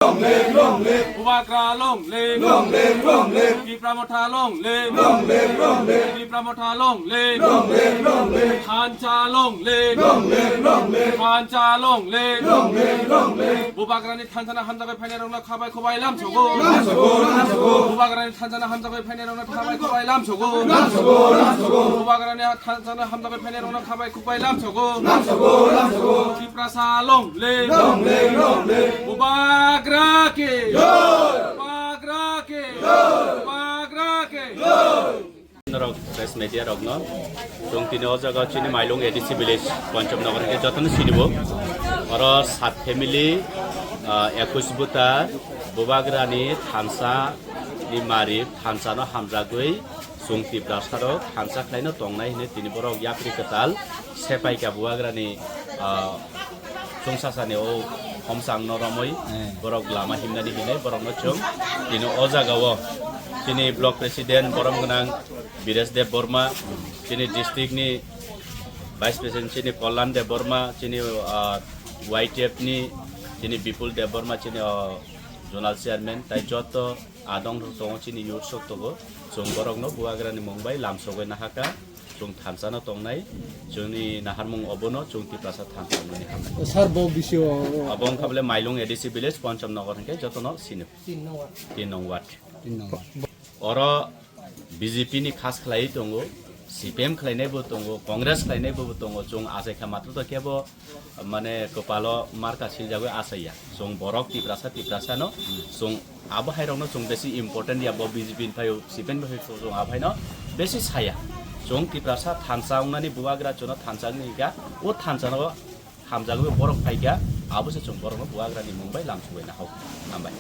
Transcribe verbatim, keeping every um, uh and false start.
Long live, long live. Bubagra long live. Long live, long live. Tipra Motha long live. Long live, long live. Tipra Motha long live. Long live, long live. Thansa long live. Long live, long live. Thansa long live. Long live, long live. Bubagrani thansano hamjagwi phainairokno khabai khwbai lamsogo. Lamsogo, lamsogo. Bubagrani thansano hamjagwi phainairokno khabai khwbai lamsogo. Lamsogo, lamsogo. Bubagrani thansano hamjagwi phainairokno khabai khwbai lamsogo. Lamsogo, lamsogo. Tiprasa long live. Long live, long live. Bubagra ki. Jai. Bubagra ki. Jai. Bubagra ki. Jai. Norok press media rokno chwng tini o jaga chini Mailung A D C village Pancham Nagar hwnkhe jotono sinibo. Oro sat family, ah, ekwis buta Bubagrani thansa ni mari thansa no hamjagwi chwng Tiprasa rok thansa khlaino tongnai hwnwi tini borok yapri kwtal sepaikha Bubagrani, ah, chwngsasani o homsang no romwi Eh. borok lama himnani hinwi borokno chwng tini o jaga o chini block president borom gwnang Biresh Deb Borma, chini district ni vice president chini Kollan Deb Borma, chini, ah, Y T F ni chini Bipul Deb Borma, chini, ah, zonal chairman, tai joto adong tongo chini youth sok tongo, chwng borokno Bubagrani mung bai lamsogwi nahaka. Chwng thansa no tongnai, chwngni naharmung obono chwng Tiprasa thansa wngnani hamnai. Sir, bo bisio Abo wngkha bole Mailung A D C village, Pancham Nagar hwnkhe jotono sino. Tin nong ward. Tin nong ward. Tin nong ward. Oro B J P ni khas khlaiwi tongo, C P M khlainai bo tongo, Congress khlainai bo tongo, chwng achaikha matwtwi kebo mane kwpalo marka siljagwi achaiya. Chwng borok Tiprasa, Tiprasa no chwng abo hairokno chwng besi important ya, bo B J P ni phaio, C P M ni phaio, chwng abo haino besi saya. Chwng Tiprasa thansa wngnani Bubagra chwngno thansa wngni hika, o thansa no hamjagwi borok phaikha, abo se chwng borokno Bubagrani mung bai lamsugwi nahok. Hambai.